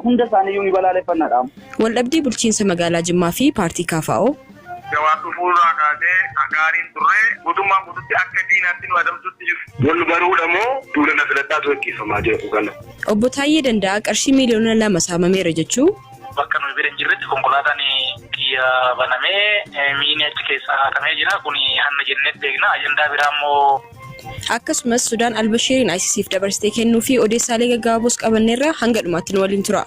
Hunda isaaniiyyuu ni balaaleffannaadha. Waldhabdee bulchiinsa magaalaa Jimmaa fi paartii KFO. Jawaar dhufuurraa kaasee gaariin turre guutummaan guututti akka diinaatti nu adamsutti jiru. Wal baruudha moo duula na filadhaatu gaggeeffamaa jira kana. Obbo Taayyee Danda'aa qarshii miiliyoona 2 saamameera jechuu. Bakka nuyi bira hin jirretti konkolaataan kiyya banamee miini achi keessaa hatamee jira. Kun hanna jennee beekna. Ajandaa biraa immoo. Akkasumas Sudaan Albashiiriin ICCf dabarsitee kennuu fi odeessaalee gaggabaaboos qabanneerra hanga dhumaatti nu waliin tura.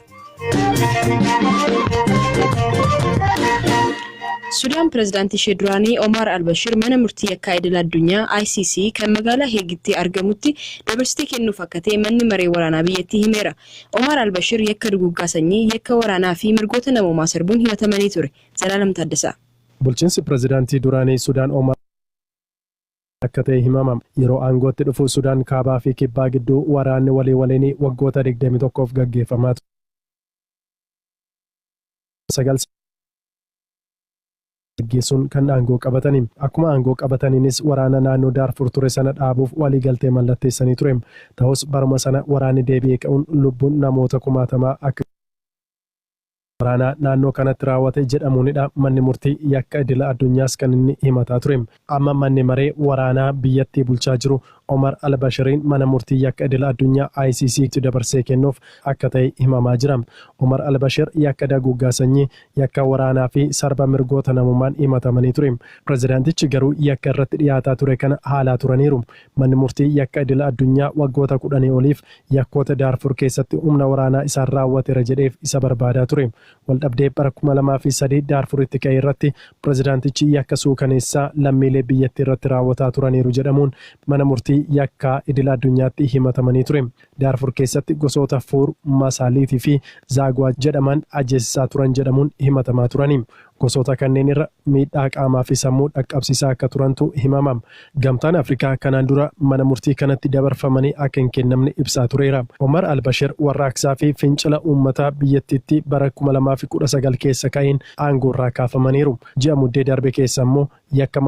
Sudaan pirezidaantii ishee duraanii Omaar Albashiir mana murtii yakkaa idil addunyaa ICC kan magaalaa Heegitti argamutti dabarsitee kennuuf akka ta'e manni maree waraanaa biyyattii himeera. Omaar Albashiir yakka duguuggaa sanyii, yakka waraanaa fi mirgoota namoomaa sarbuun himatamanii ture. Zalaalam Taaddasaa. Bulchiinsi pirezidaantii duraanii Sudaan Omaar akka ta'e himama. Yeroo aangootti dhufu Sudaan kaabaa fi kibbaa gidduu waraanni walii waliinii waggoota 21f gaggeeffamaa ture. Gaggeessuun kan aangoo qabatani. Akkuma aangoo qabataniinis waraana naannoo Daarfur ture sana dhaabuuf waliigaltee mallatteessanii ture. Ta'us baruma sana waraanni deebi'ee ka'uun lubbuun namoota kumaatamaa akka waraanaa naannoo kanatti raawwate jedhamuunidha manni murtii yakka idila addunyaas kan inni himataa ture. Amma manni maree waraanaa biyyattii bulchaa jiru Omar al-Bashiriin mana murtii yakka idila addunyaa ICC tti dabarsee kennuuf akka ta'e himamaa jira. Omar al-Bashir yakka daguuggaa sanyii, yakka waraanaa fi sarba mirgoota namummaan himatamanii ture. Pirezidaantichi garuu yakka irratti dhiyaataa ture kana haalaa turaniiru. Manni murtii yakka idila addunyaa waggoota kudhanii oliif yakkoota Daarfur keessatti humna waraanaa isaan raawwateera jedheef isa barbaadaa ture. Waldhabdee bara 2003 Daarfuritti ka'e irratti pirezidaantichi yakka suukaneessaa lammiilee biyyattii irratti raawwataa turaniiru jedhamuun mana murtii yakkaa idila addunyaatti himatamanii ture. Daarfur keessatti gosoota Fuur, Masaaliitii fi Zaagwaa jedhaman ajjeesisaa turan jedhamuun himatamaa turani. Gosoota kanneen irra miidhaa qaamaa fi sammuu dhaqqabsiisaa akka turantu himama. Gamtaan Afrikaa kanaan dura mana murtii kanatti dabarfamanii akka hin kennamne ibsaa tureera. Omar al-Bashir warraaqsaa fi fincila uummataa biyyattiitti bara 2019 keessa ka'een aangoorraa kaafamaniiru. Ji'a Muddee darbe keessa immoo yakka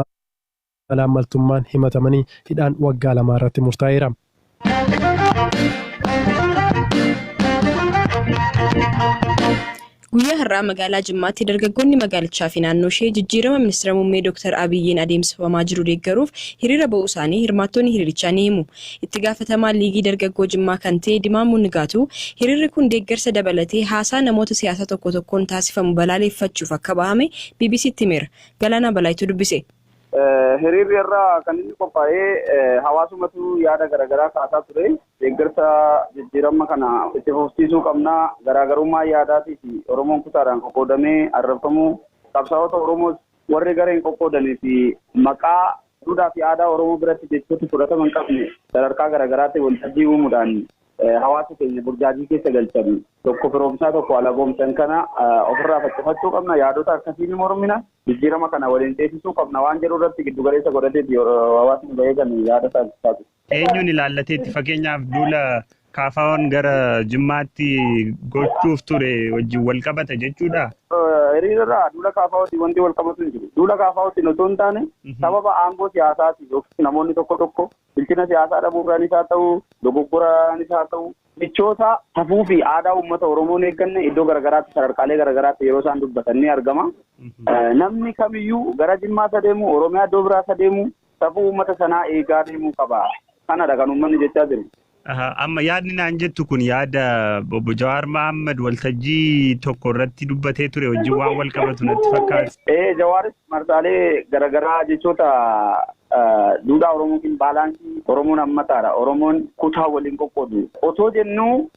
malaammaltummaan himatamanii hidhaan waggaa lamaa irratti murtaa'eera. Guyyaa har'aa magaalaa Jimmaatti dargaggoonni magaalichaa fi naannoo ishee jijjiirama Ministira Muummee Dooktar Abiyyiin adeemsifamaa jiru deeggaruuf hiriira ba'uu isaanii hirmaattonni hiriirichaa ni himu. Itti gaafatamaa Liigii Dargaggoo Jimmaa kan ta'e Dimaamuu Nigaatuu hiriirri kun deeggarsa dabalatee haasaa namoota siyaasaa tokko tokkoon taasifamu balaaleeffachuuf akka bahame BBCtti himeera. Galaanaa Balaayitu dubbise. Hiriirri har'aa kan inni qophaa'ee hawaasumatu yaada garaagaraa kaasaa ture. Deeggarsa jijjiirama kana itti fufsiisuu qabna. Garaagarummaa yaadaatii fi Oromoon kutaadhaan qoqqoodamee arrabsamuu qabsaa'ota Oromoos warri gareen qoqqoodanii fi maqaa duudhaa fi aadaa Oromoo biratti jechoota fudhatama hin qabne sadarkaa garaagaraatti waltajjii uumuudhaan hawaasa keenya burjaajii keessa galchan tokko firoomsaa tokko alagoomsan kana ofirraa faccifachuu qabna. Yaadota akkasii ni mormina. Jijjiirama kana waliin ceesisuu qabna waan jedhu irratti giddu galeessa godhateeti hawaasni bahee kan yaada isaa. Eenyuun ilaallateetti fakkeenyaaf duula kaafaawwan gara Jimmaatti gochuuf ture wajjin wal qabata jechuudha? Hiriirarraa duula kaafaawwatiin wanti wal qabatu hin jiru. Duula kaafaawwatiin osoo hin taane sababa aangoo siyaasaatiin yookiin namoonni tokko tokko bilchina siyaasaa dhabuurraanis haa ta'u, dogoggoraanis haa ta'u, jechoota safuu fi aadaa uummata Oromoo hin eegganne iddoo garaagaraatti sadarkaalee garaagaraatti yeroo isaan dubbatan ni argama. Namni kamiyyuu gara Jimmaas adeemu, Oromiyaa iddoo biraas adeemu safuu uummata sanaa eegaa deemuu qaba. Kanadha kan uummanni jechaa jiru. Amma yaadni naan jettu kun yaada obbo Jawaar Mohaammed waltajjii tokko irratti dubbatee ture wajjin waan wal qabatu natti fakkaata. Jawaaris marsaalee garaagaraa jechoota duudhaa Oromootiin baalaansii Oromoon hammataadha. Oromoon kutaa waliin qoqqoodu. Otoo jennuu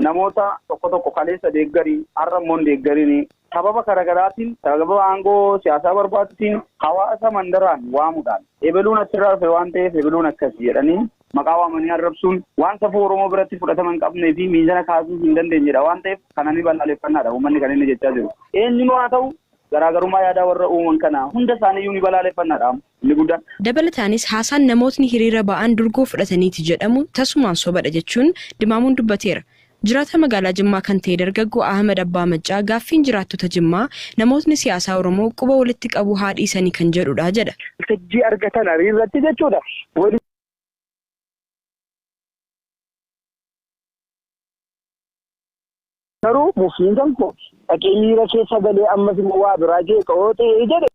namoota tokko tokko kaleessa deeggarii har'a immoo hin deeggariin sababa garaagaraatiin sababa aangoo siyaasaa barbaadutiin hawaasa mandaraan waamuudhaan ebeluun achirraa dhufe waan ta'eef ebeluun akkasi jedhanii maqaa waamanii arrabsuun waan safuu Oromoo biratti fudhatama hin qabnee fi miizana kaasuu hin dandeenyedha waan ta'eef kana ni balaaleffannaadha uummanni kan inni jechaa jiru. Eenyuun haa ta'u garaagarummaa yaadaa warra uuman kana hunda isaaniiyyuu ni balaaleffannaadha inni guddaan. Dabalataanis haasaan namootni hiriira ba'an durgoo fudhataniiti jedhamu tasumaan sobadha jechuun Dimaamuun dubbateera. Jiraataa magaalaa Jimmaa kan ta'e dargaggoo Ahmad Abbaa Maccaa gaaffiin jiraattota Jimmaa namootni siyaasaa Oromoo quba walitti qabuu haa dhiisanii kan jedhudha jedha. Waltajjii argatan hiriirratti jechuudha. Garuu muffiin kan koo dhaqee miira keessa galee ammas immoo waa biraa jeeqa yoo ta'e jedhe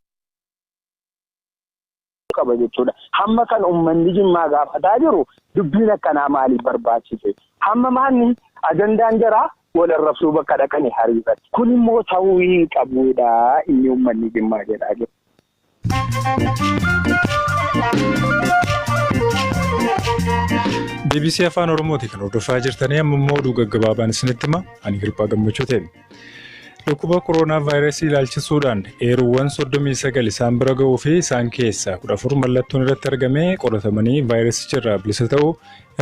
qaba jechuudha. Hamma kan uummanni Jimmaa gaafataa jiru dubbiin akkanaa maaliif barbaachise? Hamma maanni ajandaan jaraa wal arrabsuu bakka dhaqanii hariirratti. Kun immoo ta'uu hin qabudha inni uummanni Jimmaa jedhaa jiru. BBC Afaan Oromooti kan hordofaa jirtanii. Amma immoo oduu gaggabaabaan isinitti hima. Ani Hirphaa Gammachuu ta'e. Dhukkuba kooroonaa vaayirasii ilaalchisuudhaan eeruuwwan 39 isaan bira ga'uu fi isaan keessaa 14 mallattoon irratti argamee qoratamanii vaayirasicha irraa bilisa ta'uu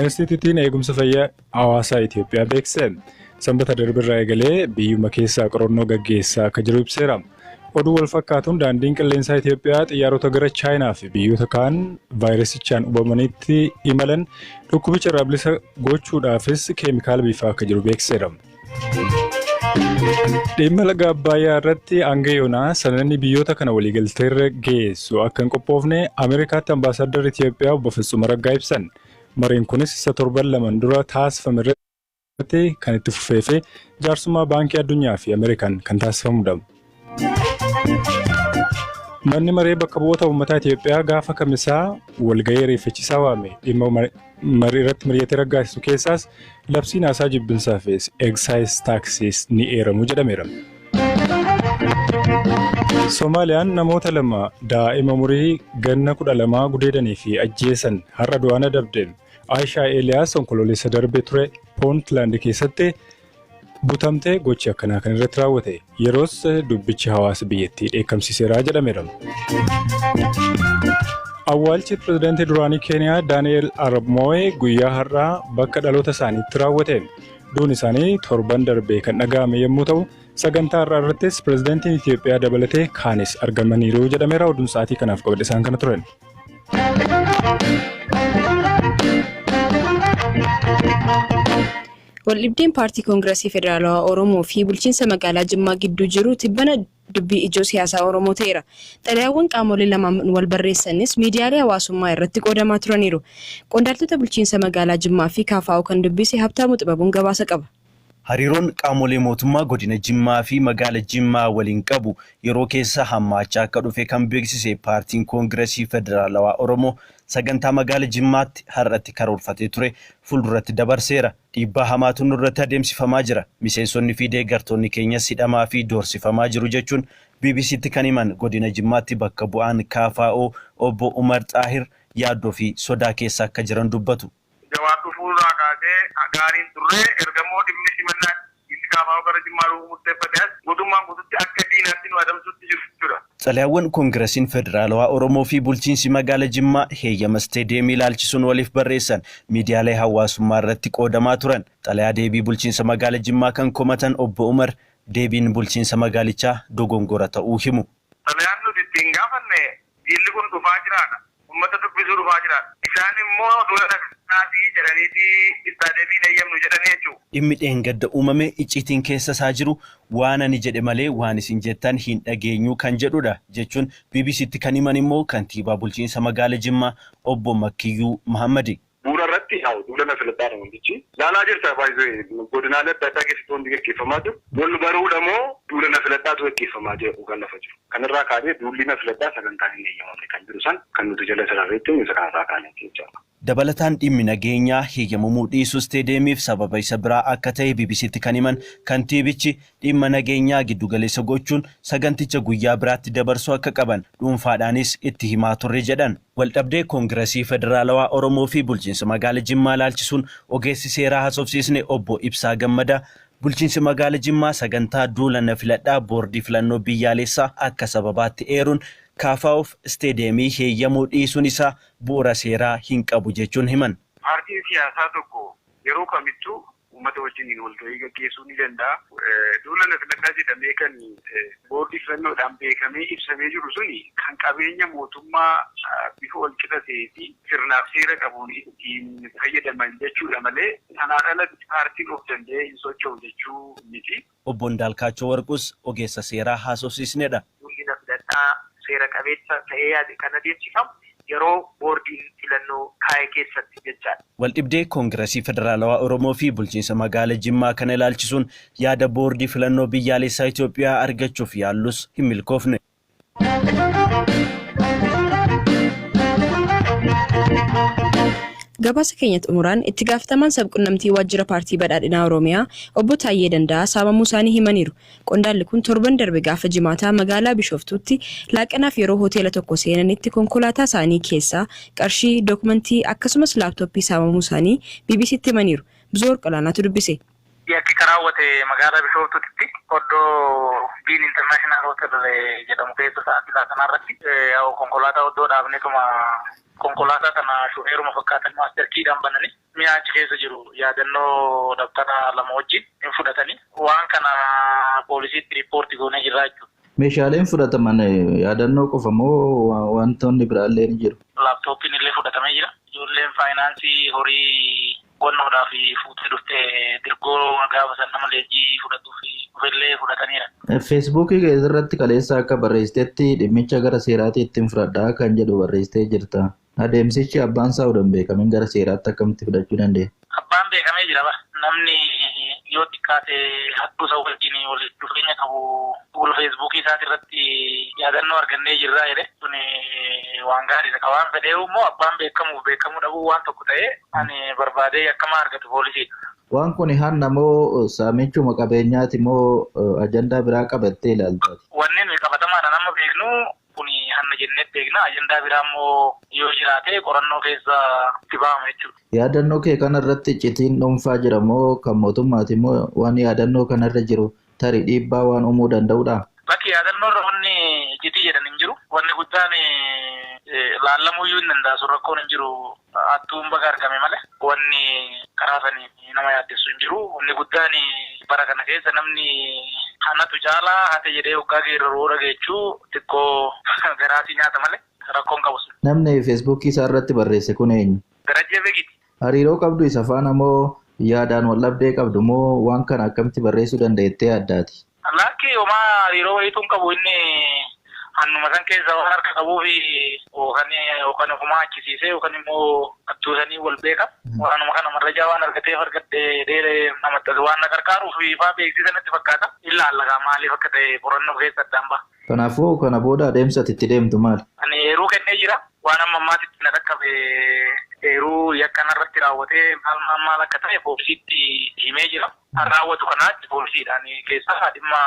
Inistitiyuutiin Eegumsa Fayyaa Hawaasaa Itoophiyaa beeksise. Sanbata darbe irraa eegalee biyyuma keessaa qorannoo gaggeessaa akka jiru ibseera. Oduu wal fakkaatuun, daandiin qilleensaa Itoophiyaa xiyyaarota gara Chaayinaa fi biyyoota kaan vaayirasichaan hubamanitti imalan dhukkubicha irraa bilisa gochuudhaafis keemikaala biifaa akka jiru beeksiseera. Dhimma laga Abbayyaa irratti hanga yoonaa sanadni biyyoota kana waliigalteerra geessu akka hin qophoofne Ameerikaatti ambaasaaddarri Itoophiyaa Obbo Fitsum Araggaa ibsan. Mariin kunis isa torban 2 dura taasifame irratti kan itti fufee fi jaarsummaa Baankii Addunyaa fi Ameerikaan kan taasifamudha. Manni maree bakka bu'oota uummataa Itoophiyaa gaafa Kamisaa walgahii ariifachiisaa waame. Dhimma marii irratti mari'atee raggaasisu keessaas labsiin haasaa jibbinsaa fi excise taaksiis ni eeramu jedhameera. Soomaaliyaan namoota lama daa'ima umurii ganna 12 gudeedanii fi ajjeesan har'a du'aan adabde. Aayishaa Eeliyaas Onkoloolessa darbe ture Poontland keessatti butamtee gochi akkanaa kan irratti raawwate. Yeroos dubbichi hawaasa biyyattii dheekkamsiiseera jedhameera. Awwaalchi pirezidaantii duraanii Keeniyaa Daani'eel Arap Mooyi guyyaa har'aa bakka dhaloota isaaniitti raawwate. Duun isaanii torban darbee kan dhaga'ame yommuu ta'u, sagantaa har'aa irrattis pirezidaantiin Itoophiyaa dabalatee kaanis argamaniiru jedhameera. Oduun sa'aatii kanaaf qabadhe isaan kana turan. Waldhibdeen Paartii Koongirasii Federaalawaa Oromoo fi bulchiinsa magaalaa Jimmaa gidduu jiru tibbana dubbii ijoo siyaasaa Oromoo ta'eera. Xalayaawwan qaamolee lamaan wal barreessanis miidiyaalee hawaasummaa irratti qoodamaa turaniiru. Qondaaltota bulchiinsa magaalaa Jimmaa fi KFO kan dubbise Habtaamuu Xibabuun gabaasa qaba. Hariiroon qaamolee mootummaa godina Jimmaa fi magaala Jimmaa waliin qabu yeroo keessa hammaachaa akka dhufe kan beeksise Paartiin Koongirasii Federaalawaa Oromoo sagantaa magaala Jimmaatti har'atti karoorfatee ture fuulduratti dabarseera. Dhiibbaa hamaatu nurratti adeemsifamaa jira. Miseensonni fi deeggartoonni keenyas hidhamaa fi doorsifamaa jiru jechuun BBCtti kan himan godina Jimmaatti bakka bu'aan KFO Obbo Umar Xaahir yaaddoo fi sodaa keessa akka jiran dubbatu. Jawaar dhufuurraa kaasee gaariin turre. Ergamoo dhimmi simannaa inni KFO gara Jimmaa dhufuu murteeffate as guutummaan guututti akka diinaatti nu adamsutti jiru jechuudha. Xalayaawwan Koongirasiin Federaalawaa Oromoo fi bulchiinsi magaala Jimmaa heeyyama isteediyeemii ilaalchisuun waliif barreessan miidiyaalee hawaasummaa irratti qoodamaa turan. Xalayaa deebii bulchiinsa magaala Jimmaa kan komatan Obbo Umar deebiin bulchiinsa magaalichaa dogongora ta'uu himu. Xalayaan nuti ittiin gaafanne jilli kun dhufaa jiraadha. Uummata dubbisuu dhufaa jiraadha. Isaan immoo dura dhaqnaatii jedhaniiti istaadiyeemiin eeyyamnu jedhanii jechuudha. Dhimmi dheengadda uumame icciitiin keessa isaa jiru waan ani jedhe malee waan isin jettan hin dhageenyu kan jedhudha jechuun BBCtti kan himan immoo kantiibaa bulchiinsa magaala Jimmaa Obbo Makkiyyuu Mahammadi. Bu'uura irratti haa duula na filadhaadha wantichi. Laalaa jirta, baay'ee godinaalee adda addaa keessatti wanti gaggeeffamaa jiru. Wal baruudha moo duula na filadhaatu gaggeeffamaa jira dhugaan lafa jiru. Kanarraa kaanee duulli na filadhaa sagantaan hin eeyyamamne kan jiru san kan nuti jala sararreetti isa kanarraa kaanee jechaadha. Dabalataan dhimmi nageenyaa heeyyamamuu dhiisuu isteediyeemiif sababa isa biraa akka ta'e BBCtti kan himan kantiibichi dhimma nageenyaa giddugaleessa gochuun saganticha guyyaa biraatti dabarsuu akka qaban dhuunfaadhaanis itti himaa turre jedhan. Waldhabdee Koongirasii Federaalawaa Oromoo fi bulchiinsa magaala Jimmaa ilaalchisuun ogeessi seeraa haasofsiisne Obbo Ibsaa Gammadaa bulchiinsi magaala Jimmaa sagantaa duula na filadhaa boordii filannoo biyyaalessaa akka sababaatti eeruun KFOf isteediyeemii heeyyamuu dhiisuun isaa bu'uura seeraa hin qabu jechuun himan. Paartiin siyaasaa tokko yeroo kamittuu uummata wajjiniin walgahii gaggeessuu ni danda'a. Duula na filadhaa jedhamee kan boordii filannoodhaan beekamee ibsamee jiru suni kan qabeenya mootummaa bifa wal qixa ta'ee fi sirnaaf seera qabuun ittiin fayyadaman jechuudha malee sanaan alatti paartiin of danda'ee hin socho'u jechuu miti. Obbo Indaalkaachoo Warquus ogeessa seeraa haasofsiisnedha. Duulli na filadhaa seera qabeessa ta'ee kan adeemsifamu Yeroo boordiin filannoo kaa'e keessatti jechaadha. Waldhibdee Koongirasii Federaalawaa Oromoo fi bulchiinsa magaalaa Jimmaa kana ilaalchisuun yaada boordii filannoo biyyaalessaa Itoophiyaa argachuuf yaallus hin milkoofne. Gabaasa keenya xumuraan itti gaafatamaan sabquunnamtii waajjira paartii badhaadhinaa Oromiyaa obbo Taayyee Danda'aa saamamuu isaanii himaniiru. Qondaalli kun torban darbe gaafa jimaataa magaalaa Bishooftuutti laaqanaaf yeroo hoteela tokko seenanitti konkolaataa isaanii keessaa qarshii, dookumentii akkasumas laaptooppii saamamuu isaanii BBCtti himaniiru. Buzuworq Olaanaatu dubbise. Yakki kan raawwate magaalaa Bishooftuutti oddoo Biin International Hotel jedhamu keessa sa'aatii laaqanaa irratti konkolaataa oddoo dhaabnetuma konkolaataa kana shufeeruma fakkaatan master kiidhaan bananii mi'a achi keessa jiru yaadannoo dabtara lama wajjin hin fudhatanii waan kana poolisiitti riippoortii goonee jirra jechuudha. Meeshaaleen fudhataman yaadannoo qofa moo wantoonni biraallee ni jiru? Laaptooppiin illee fudhatamee jira. Ijoolleen faayinaansii horii qonnoodhaaf fuutee dhuftee dirgoo gaafa san nama leenjii fudhatuuf dhufellee fudhataniira. Feesbuukii irratti kaleessa akka barreessitetti dhimmicha gara seeraatti ittiin fudhadhaa kan jedhu barreessitee jirta. Adeemsichi abbaan isaa odoo hin beekamin gara seeraatti akkamitti fudhachuu dandeenya? Abbaan beekamee jira bara. Namni yoo xiqqaate hattuu isa wajjin walitti dhufeenya qabu fuula feesbuukii isaati irratti yaadannoo argannee jirra jedhe. Kun waan gaariidha. Ka waan fedhee immoo abbaan beekamuuf beekamuu dhabuu waan tokko ta'ee ani barbaadee akkama argatu poolisiidha. Waan kun hanna moo saamichuma qabeenyaati moo ajandaa biraa qabattee ilaaltaati? Wanni nuyi qabatamaadhaan amma beeknu kun hanna jennee beekna. Ajandaa biraa immoo yoo jiraate qorannoo keessa itti ba'ama jechuudha. Yaadannoo kee kanarratti iccitiin dhuunfaa jira moo kan mootummaati moo waan yaadannoo kanarra jiru tarii dhiibbaa waan uumuu danda'udha? Bakki yaadannoo irra wanni iccitii jedhan hin jiru. Wanni guddaan laallamuyyuu hin danda'a. Sun rakkoon hin jiru. Hattuun baga argame malee wanni karaa sanii nama yaaddessu hin jiru. Wanni guddaan bara kana keessa namni hanatu caalaa hate jedhee hoggaa geeraruu dhageechuu xiqqoo garaasii nyaata malee rakkoon qabu sun. Namni feesbuukii isaa irratti barreesse kun eenyu? Darajjee Begiiti. Hariiroo qabdu isa faana moo yaadaan wal dhabdee qabdu moo waan kana akkamitti barreessuu dandeettee addaati? Lakki homaa hariiroo wayiitu hin qabu inni hannuma san keessa waan harka qabuu fi yookaan ofumaa achisiisee yookaan immoo hattuu sanii wal beeka. Waanuma kana marrajaa waan argateef argadhee dheeree namatti waan na gargaaruuf ifaa beeksisa natti fakkaata. Ilaalla maaliif akka ta'e qorannoo keessa addaan ba'a. Kanaafuu kana booda adeemsa ati itti deemtu maali? Ani eeruu kennee jira. Waan amma ammaatitti na dhaqqabe eeruu yakka narratti raawwatee maal maal maal akka ta'e poolisiitti himee jira. Kan raawwatu kanaatti poolisiidhaan keessaa dhimma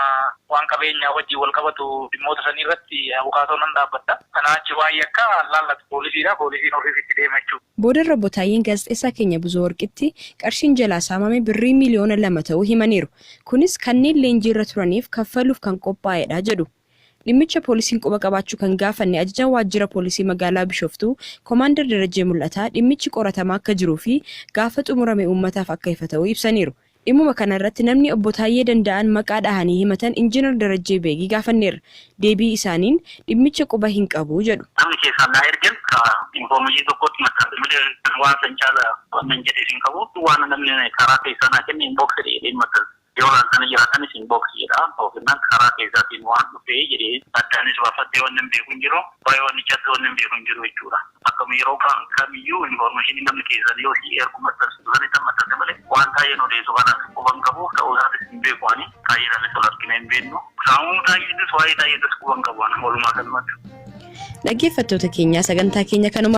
waan qabeenyaa wajjin wal qabatu dhimmoota sanii irratti abukaatoo nan dhaabbadha. Kanaachi waan yakka laallatu poolisiidha. Poolisiin ofiif itti deema jechuudha. Boodarra obbo Taayyeen gaazexeessaa keenya Buzuworqitti qarshiin jalaa saamame birrii 2,000,000 ta'uu himaniiru. Kunis kanneen leenjiirra turaniif kaffaluuf kan qophaa'edha jedhu. Dhimmicha poolisiin quba qabaachuu kan gaafanne ajajaan waajjira poolisii magaalaa Bishooftuu Komaandar Darajjee Mul'ataa dhimmichi qoratamaa akka jiruu fi gaafa xumurame uummataaf akka ifa ta'u ibsaniiru. Dhimmuma kana irratti namni obbo Taayyee Danda'aan maqaa dhahanii himatan Injiinar Darajjee Beegii gaafanneerra. Deebii isaaniin dhimmicha quba hin qabu jedhu. Namni keessaan naa ergen ka information tokkotti maxxanse malee kan waan san caala wannan jedhe hin qabu. Waan namni karaa keessaa naa kenne inbox jedhee maxxanse. Yoo laaltanii jiraatanis inbox jedha. Yookiin karaa keessaatiin waan dhufee jedhee addaanis baafadhee waan hin beeku hin jiru. Waa'ee wannichaatti waan hin beeku hin jiru jechuudha. Akkuma yeroo kamiyyuu information namni keessan yoo si ergu maxxansitu san itti maxxanse malee waan taa'een odeessu kana quban qabu ta'uu isaatis hin beeku ani. Taa'eedhaanis wal argina hin beeknu. Saamuu taa'eetis waa'ee taa'eetis quban qabu ani walumaa galumatti. Dhaggeeffattoota keenyaa sagantaa keenya kanuma.